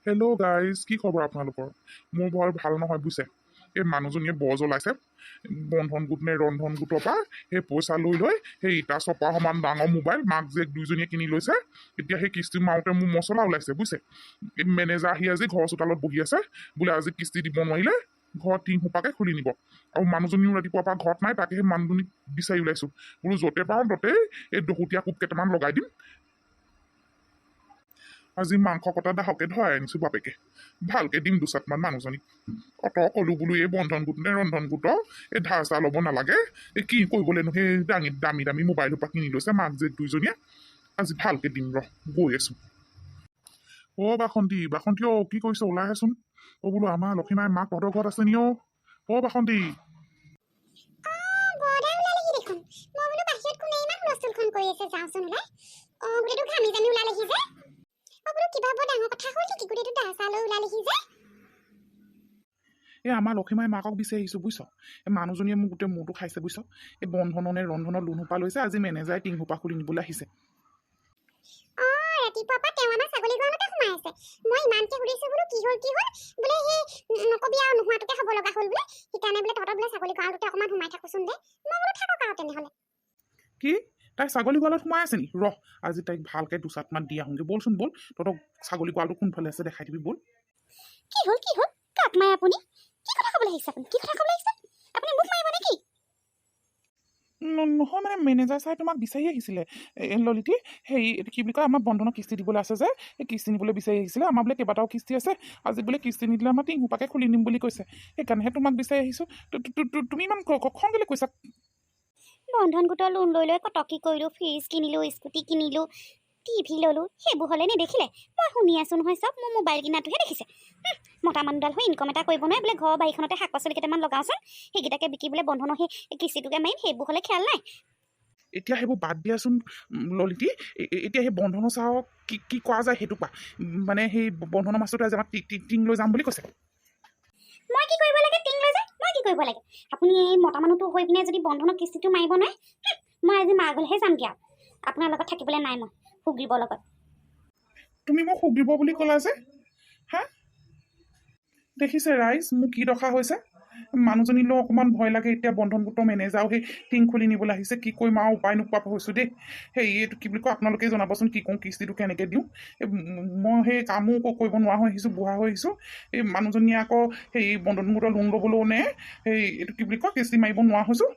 Hello' guys, কি খবৰ আপোনালোকৰ? মোৰ বৰ ভাল নহয় বুজিছে। এই মানুহজনীয়ে বৰ জ্বলাইছে। বন্ধন গোট নে ৰন্ধন গোটৰ পৰা সেই পইচা লৈ লৈ সেই ইটা চপা সমান ডাঙৰ মোবাইল মাক জীয়েক দুইজনীয়ে কিনি লৈছে। এতিয়া সেই কিস্তি মাৰোঁতে মোৰ মছলা ওলাইছে বুজিছে। এই মেনেজাৰ আহি আজি ঘৰৰ চোতালত বহি আছে, বোলে আজি কিস্তি দিব নোৱাৰিলে ঘৰত টিং সোপাকে খুলি নিব। আৰু মানুহজনীও ৰাতিপুৱাৰ পৰা ঘৰত নাই, তাকে সেই মানুহজনীক বিচাৰি ওলাইছোঁ। বোলো য'তে পাওঁ ত'তেই এই দহোতীয়া কোব কেইটামান লগাই দিম। আজি মাংস কটা দাহকে ধৰাই আনিছোঁ বাপেকে, ভালকে দিম দুচাটমান মানুহজনীক। অত ক'লো বোলো এই বন্ধন গোট নে ৰন্ধন গোটৰ এই ধাৰ চাৰ ল'ব নালাগে, এই কি কৰিবলৈনো সেই দাঙি দামী দামী মোবাইল সোপা কিনি লৈছে মাক জীয়েক দুইজনীয়ে। আজি ভালকে দিম ৰহ, গৈ আছোঁ। অ' বাসন্তী, বাসন্তী, অ' কি কৰিছ? ওলাই আহাচোন। অ' বোলো আমাৰ লক্ষীমাই মাক তহঁতৰ ঘৰত আছে নি? অ' অ' বাসন্তী। বৰদা ওলালেহি দেখোন। মই বোলো বাহিৰত কোনে ইমান হুলস্থুলখন কৰি আছে, যাওঁচোন ওলাই। অ গোটেইটো ঘামি জামি ওলালেহি যে। অ বোলো কিবা বৰ ডাঙৰ কথা হ'ল নেকি, গোটেইটো দা চা লৈ ওলালেহি যে? এই আমাৰ লক্ষীমাই মাকক বিচাৰি আহিছোঁ বুজিছ। এই মানুহজনীয়ে মোক গোটেই মূৰটো খাইছে বুজিছ। এই বন্ধনৰ নে ৰন্ধনৰ লোন সোপা লৈছে, আজি মেনেজাৰে টিং সোপা খুলি নিবলৈ আহিছে। অ ৰাতিপুৱাৰ পৰা তেওঁ আমাৰ ছাগলী গঁৰালতে সোমাই আছে। মই ইমানকে সুধিছো বোলো কি হ'ল কি হ'ল, বোলে সেই নকবি আৰু, নোহোৱাটোকে হ'ব লগা হ'ল বোলে, সেইকাৰণে বোলে তহঁতৰ বোলে ছাগলী গঁৰালটোতে অকণমান সোমাই থাকোচোন দে। মই বোলো থাকক আৰু তেনেহ'লে। কি, তাই ছাগলী গঁৰালত সোমাই আছে নি? ৰহ, আজি তাইক ভালকে দুচাটমান দি আহোঁগৈ। ব'লচোন ব'ল, তহঁতক ছাগলী গঁৰালটো কোনফালে আছে দেখাই দিবি, ব'ল। কি হ'ল কি হ'ল? কাক মাৰে আপুনি? কি কথা ক'বলৈ আহিছে আপুনি? কি কথা ক'বলৈ আহিছে আপুনি? মোক মাৰিব নেকি? নহয়, মানে মেনেজাৰ ছাৰে তোমাক বিচাৰি আহিছিলে। এই ললিতি, হেৰি, এইটো কি বুলি কয়, আমাৰ বন্ধনৰ কিস্তি দিবলৈ আছে যে, সেই কিস্তি নিবলৈ বিচাৰি আহিছিলে। আমাৰ বোলে কেইবাটাও কিস্তি আছে, আজি বোলে কিস্তি নিদিলে আমাৰ টিং সোপাকে খুলি নিম বুলি কৈছে। সেইকাৰণেহে তোমাক বিচাৰি আহিছোঁ। তুমি ইমান খং কেলৈ কৈছা? বন্ধন গোটৰ লোন লৈ লৈ কত কি কৰিলোঁ, ফ্ৰিজ কিনিলোঁ, স্কুটি কিনিলোঁ, টিভি ল'লোঁ, সেইবোৰ হ'লে নেদেখিলে। মই শুনি আছোঁ নহয় চব, মোৰ মোবাইল কিনাটোহে দেখিছে। মতা মানুহডাল হৈ ইনকম এটা কৰিব নোৱাৰে। বোলে ঘৰৰ বাৰীখনতে শাক পাচলি কেইটামান লগাওঁচোন, সেইকেইটাকে বিকি বোলে বন্ধনৰ সেই কিস্তিটোকে মাৰিম, সেইবোৰ হ'লে খেয়াল নাই। এতিয়া সেইবোৰ বাদ দিয়াচোন ললিতি। এতিয়া সেই বন্ধনৰ চাওক কি কি কৰা যায় সেইটো কোৱা। মানে সেই বন্ধনৰ মাছটোতে আজি আমাক টিং লৈ যাম বুলি কৈছে। মই কি কৰিব লাগে? টিং লৈ যায়, মই কি কৰিব লাগে? আপুনি এই মতা মানুহটো হৈ পিনে যদি বন্ধনৰ কিস্তিটো মাৰিব নোৱাৰে, মই আজি মা ঘৰলৈহে যামগৈ আৰু। আপোনাৰ লগত থাকিবলৈ নাই মই, সুগ্ৰীৱৰ লগত। তুমি মোক সুগ্ৰীৱ বুলি ক'লা যে? হা, দেখিছে ৰাইজ, মোৰ কি দশা হৈছে। মানুহজনীলৈও অকণমান ভয় লাগে। এতিয়া বন্ধন গোটৰ মেনেজাৰো সেই টিং খুলি নিবলৈ আহিছে। কি কৰিম আৰু, উপায় নোপোৱা হৈছোঁ দেই। সেই এইটো কি বুলি কয়, আপোনালোকেই জনাবচোন কি কৰোঁ, কিস্তিটো কেনেকৈ দিওঁ। এই মই সেই কামো কৰিব নোৱাৰা হৈ আহিছোঁ, বুঢ়া হৈ আহিছোঁ। এই মানুহজনীয়ে আকৌ সেই বন্ধন গোটৰ লোন ল'বলৈও নে সেই এইটো কি বুলি কয়, কিস্তি মাৰিব নোৱাৰা হৈছোঁ।